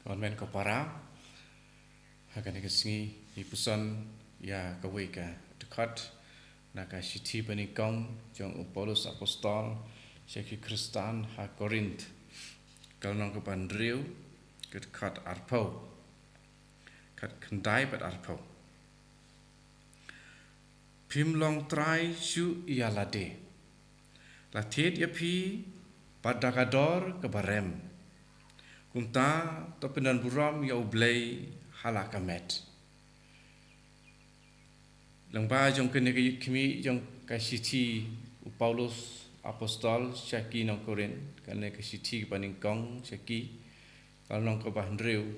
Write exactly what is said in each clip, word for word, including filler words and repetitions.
Mon men ko para, ha kane ka sngi, i puson ïa kawei ka dkhot na ka shithi banyngkong jong u Paulus Apostol sha ki Khristan ha Korinth, ka lynnong kaba hynriew, ka dkhot arphew, khatkhyndai bad arphew. Phim long trai shuh ïa lade. La thied ïa phi bad da ka dor kaba rem. Kumta to pyndonburom ïa U Blei ha la ka met. Lyngba jong kane ka ïit khmih jong ka shithi u Paulus Apostol sha ki nong Korinth, kane ka shithi banyngkong sha ki, ka lynnong kaba hynriew.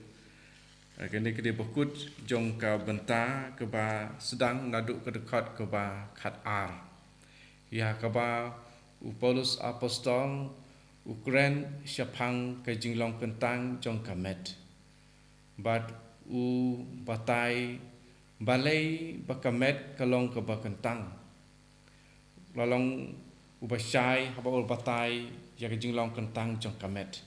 Kane ka dei bakut jong ka bynta kaba sdang naduh ka dkhot kaba khatar, ïa kaba u Paulus Apostol u kren shaphang ka jinglong kyntang jong ka met, bad u batai balei ba ka met ka long kaba kyntang. La long uba shai haba u la batai ïa ka jinglong kyntang jong ka met,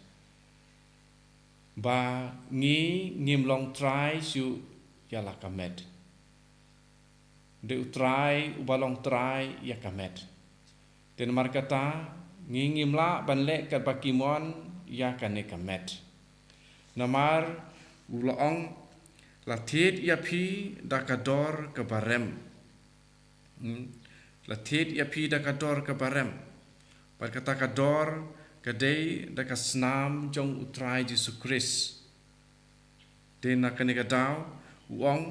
ba ngi ngim long trai shuh ïa la ka met. Dei U Trai uba long trai ïa ka met. Te namar kata, ngi ngim lah ban leh katba ki mon ïa kane ka met. Namar u la ong, la thied ïa phi da ka dor kaba rem. Hmm. La thied ïa phi da ka dor kaba rem. Bad kata ka dor ka dei da ka snam jong U Trai Jisu Khrist. Te na kane ka daw u ong,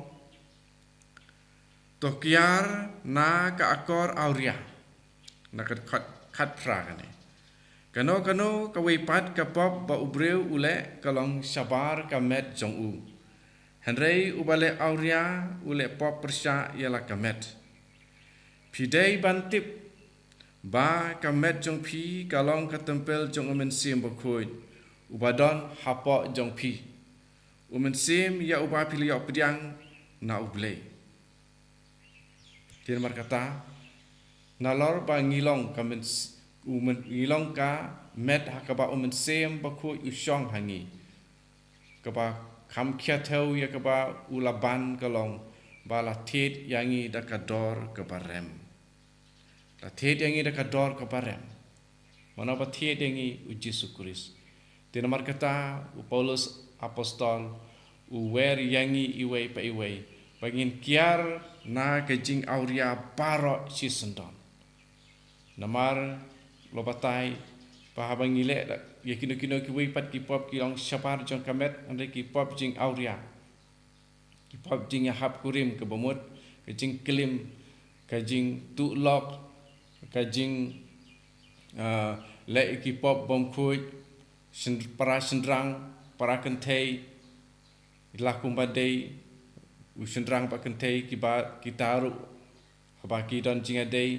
to kiar na ka akor awria. Na ka dkhot khatphra kane. Kano kano kawei pat ka pop ba u briew u leh ka long shabar ka met jong u. Hynrei uba leh awria u leh pop pyrshah ïa la ka met. Phi dei ban tip ba ka met jong phi ka long ka templ jong U Mynsiem Bakhuid uba don hapoh jong phi, U Mynsiem ïa uba phi la ïoh pdiang na U Blei. Te namar kata, nalor ba ngi long ka myns-, u myn-, ngi long ka met ha kaba U Mynsiem Bakhuid u shong ha ngi, kaba kham khia thew ïa kaba u la ban ka long ba la thied ïa ngi da ka dor kaba rem. La thied ïa ngi da ka dor kaba rem. Mano ba thied ïa ngi? U Jisu Khrist. Te namar kata u Paulus Apostol u wer ïa ngi iwei pa iwei ba ngin kiar na ka jingawria baroh shisyndon. Namar la batai ba haba ngi leh da ïa kino kino kiwei pat ki pop ki long shabar jong ka met, hynrei ki pop jingawria, ki pop jingïahap kurim kaba mut, ka jingklim, ka jingtuh lok, ka jing, ah, leh ki pop bymkhuid, shyn-, para shynrang, para kynthei, la kumba dei, u shynrang bad kynthei kiba, kita ruh haba ki don jingïadei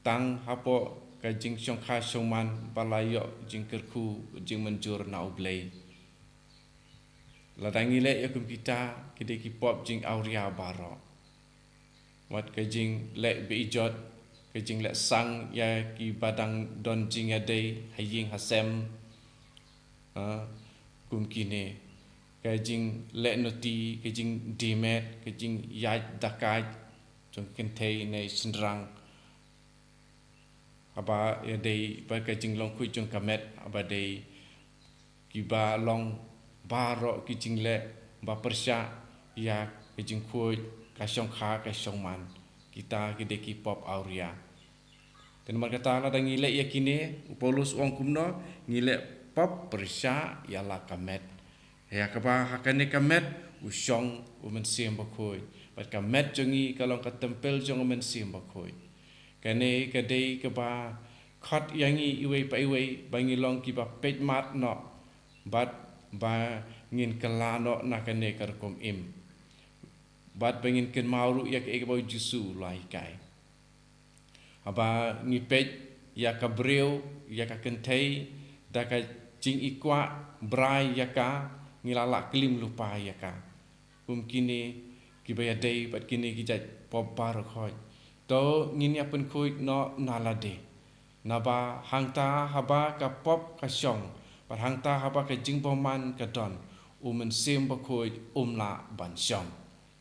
tang hapoh ka jingshongkha shongman ba la ïoh jingkyrkhu jingmynjur na U Blei. Lada ngi leh ïa kum kita, ki dei ki pop jingawria baroh. Wat ka jingleh beijot, ka jingleh sang ïa kiba dang don jingïadei ha ïing ha sem. Ha, kum kine, ka jingleh nuti, ka jingdie met, ka jingïaid dakaid jong kynthei ne shynrang. Haba ïadei bad ka jinglong khuid jong ka met, haba dei kiba long baroh ki jingleh ba pyrshah ïa ka jingkhuid, ka shongkha, ka shongman. Kita ki dei ki pop awria. Te namar kata lada ngi leh ïa kine, u Paulus u ong kumno, ngi leh pop pyrshah ïa la ka met. Ïa kaba ha kane ka met u shong U Mynsiem Bakhuid. Bad ka met jong ngi ka long ka templ jong U Mynsiem Bakhuid. Kane ka dei kaba khot ïa ngi iwei pa iwei ba ngin long kiba peit mad noh bad ba ngin kylla noh na kane ka rukom im. Bad ba ngin kynmaw ruh ïa kaei kaba U Jisu u la hikai. Haba ngi peit ïa ka briew, ïa ka kynthei, da ka jingïakwah brai ïa ka, ngi la lah klim lypa ïa ka. Kum kine kiba ïadei bad kine ki jait pop baroh khoit. To ngin ïa pynkhuid noh na lade. Naba hangta haba ka pop ka shong, bad hangta haba ka jingbymman ka don, U Mynsiem Bakhuid um lah ban shong.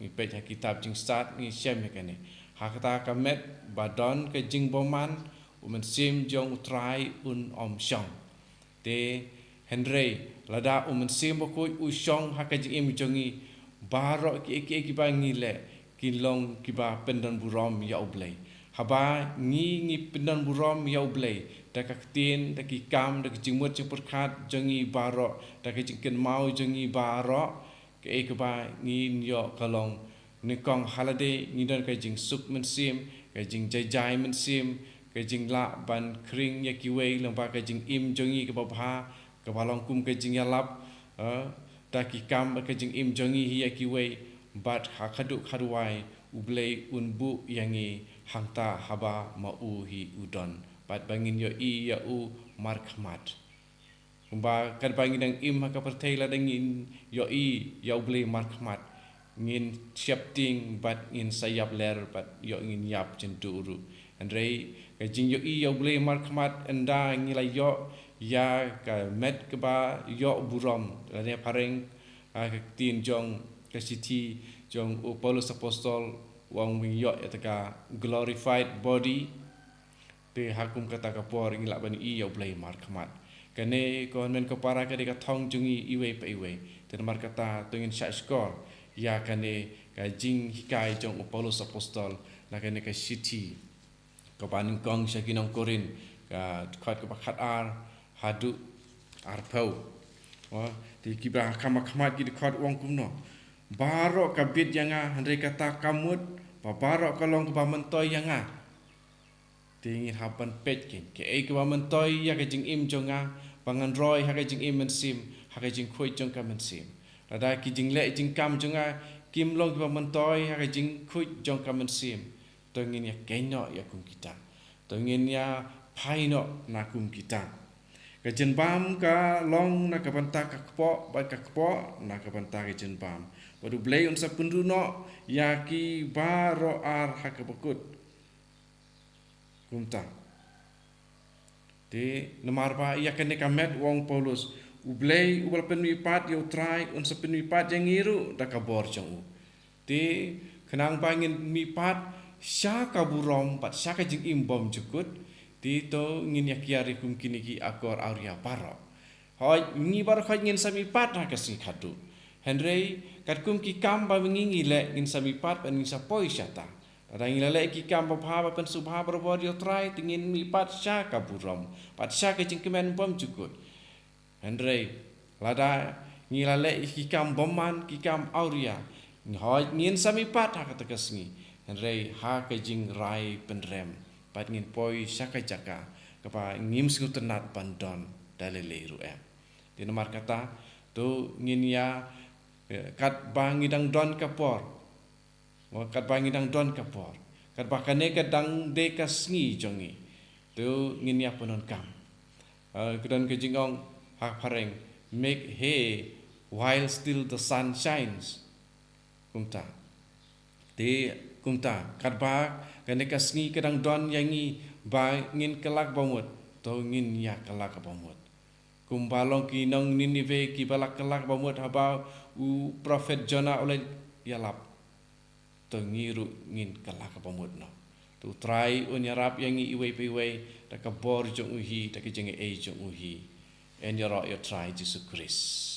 Ngi peit ha kitab Jingstad ngi shem ïa kane. Ha kata ka met ba don ka jingbymman, U Mynsiem jong U Trai un ym shong. Te hynrei lada U Mynsiem Bakhuid u shong ha ka jingim jong ngi, baroh kiei kiei kiba ngi leh kin long kiba pyndonburom ïa U Blei. Haba ngi, ngi pyndonburom ïa U Blei da ka ktien, da ki kam, da ka jingmut jingpyrkhat jong ngi baroh, da ka jingkynmaw jong ngi baroh, kaei kaba ngin ïoh ka long, nyngkong ha lade ngi don ka jingsuk mynsiem, ka jingjai jai mynsiem, ka jinglah ban khring ïa kiwei lyngba ka jingim jong ngi kaba bha, kaba long kum ka jingïalap, eh, da ki kam, ka jingim jong ngi hi ïa kiwei, bad ha khadduh khatduwai U Blei un buh ïa ngi hangta haba ma u hi u don, bad ba ngin ïohi ïa u markhmat. Kumba katba ngi dang im ha ka pyrthei, lada ngin ïohi ïa U Blei markhmat, ngin sheptieng bad ngin sa ïap ler bad ïoh ngin ïap jynduh ruh. Hynrei ka jingïohi ïa U Blei markhmat ynda ngi la ïoh ïa ka met kaba ïoh burom, lane phareng, ha ka ktien jong ka shithi jong u Paulus Apostol, u ong ba ngin ïoh ïa kata ka glorified body. Te ha kum kata ka por ngi lah ban ïohi ïa U Blei markhmat. Kane ko hynmen ko para ka dei ka thong jong ngi iwei pa iwei. Te namar kata to ngin shah shkor ïa kane ka jinghikai jong u Paulus Apostol na kane ka shithi kaba nyngkong sha ki nong Korinth, ka dkhot kaba khatar haduh arphew. Te kiba kham khmat ki dkhot u ong kumno: Baroh ka bit ïa nga, hynrei kata kam mut ba baroh ka long kaba myntoi ïa nga. Te ngin hap ban peit kein, kaei kaba myntoi ïa ka jingim jong nga, ba ngan roi ha ka jingim mynsiem, ha ka jingkhuid jong ka mynsiem. Lada ki jingleh jingkam jong nga kim long kiba myntoi ha ka jingkhuid jong ka mynsiem, to ngin ïa kynnoh ïa kum kita. To ngin ïa phai noh na kum kita. Ka jingbam ka long na ka bynta ka kpoh, bad ka kpoh na ka bynta ka jingbam. Bad U Blei un sa pynduh noh ïa ki baroh ar ha kaba kut. Kumta. Te namar ba ïa kane ka met u ong Paulus, U Blei uba la pynmihpat ïa U Trai un sa pynmihpat ïa ngi ruh da ka bor jong u. Te khnang ba ngin mihpat sha ka burom bad sha ka jingim bymjukut, te to ngin ïa kiar ïa kum kine ki akor awria baroh. Hooid, ngi baroh hooid ngin sa mihpat ha ka sngi khadduh. Hynrei katkum ki kam ba ngi ngi leh ngin sa mihpat bad ngin sa poi shata. Lada ngi la leh ki kam babha, ba pynsngewbha barabor ïa U Trai, te ngin mihpat sha ka burom bad sha ka jingkmen bymjukut. Hynrei lada ngi la leh ki kam bymman, ki kam awria, hooid ngin sa mihpat ha kata ka sngi, hynrei ha ka jingrai pynrem, bad ngin poi sha ka jaka kaba ngim sngewtynnat ban don da lei lei ruh em. Te namar kata, to ngin ïa, eh, katba ngi dang don ka por. Mo, katba ngi dang don ka por. Katba kane ka dang dei ka sngi jong ngi, to ngin ïa pyndonkam. Eh, ka don ka jingong ha phareng, "Make hay while still the sun shines." Kumta. Te kumta, katba kane ka sngi ka dang don ïa ngi ba ngin kylla kaba mut, to ngin ïa kylla kaba mut. Kumba long ki nong Ninive kiba la kylla kaba mut haba u prophet Jonah u la ïalap, to ngi ruh ngin kylla kaba mut noh. To U Trai un ïarap ïa ngi iwei pa iwei da ka bor jong u hi, da ka jingaiei jong u hi. Yn ïaroh ïa U Trai Jisu Khrist.